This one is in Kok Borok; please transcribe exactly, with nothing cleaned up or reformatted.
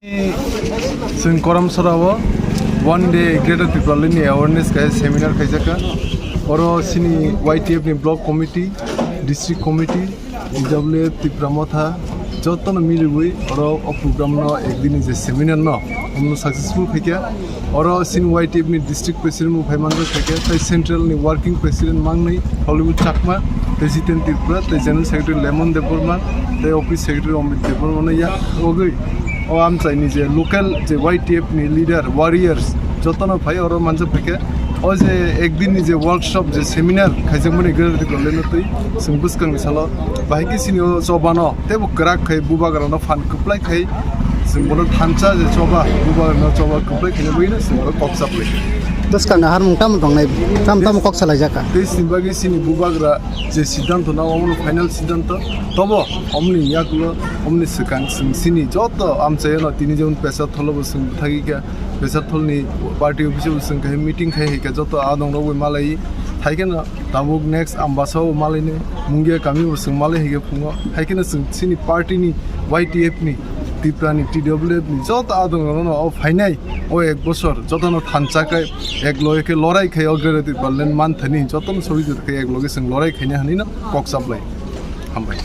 Chwng Koramsora o one day Greater Tipraland ni awareness kaisa seminar khaijakha. Oro chini Y T F ni block committee, district committee, D W F Tipra Motha, jotono miliwi oro o program no ekdini je seminar no omno successful khaikha. Oro chini Y T F ni district president bo phai manjak khaikha, tei central ni working president mangnwi Hollywood Chakma, tei Jiten Tripura, tei general secretary Lemon Debbarma, tei office secretary Amit Debbarma no ya ogwi o amchaini je local je Y T F ni leader, warriors, jotono phai oro manjak phaikha. O je ekdin ni je workshop, je seminar khaijakmani Greater Tipraland no twi chwng bwskang ni salo bahai khe chini o choba no teibo kwrak khai bubagra no phan kwplai khai chwng bono thansa je choba, bubagra no choba kwplai khaina bagwi no chwng bono kok chap lai. Bwskang ni harmung tamo tongnai, tamo tamo kok salai jaka. Tei chini bagwi chini bubagra je siddhanto na omo final siddhanto tobo omni yakulo omni swkang chwng chini joto amchaio no tini jemon Pesathollo bo chwng thagi kha, Pesatholni party office o bo chwng khe meeting khai hai kha joto adong rok bai malai thai khe no tabuk next Ambasa o malai ni Mungia kami bo chwng malai hai khe phungo hai khe no chwng chini party ni Y T F ni Tipra ni T W F ni joto adong rok no o phainai o ek bosor joto no thansa khai ek loge khe lorai khai o Greater Tipraland man thani joto no sogwi jot khai ek loge chwng lorai khaina hwnwi no kok chap lai. Hambai.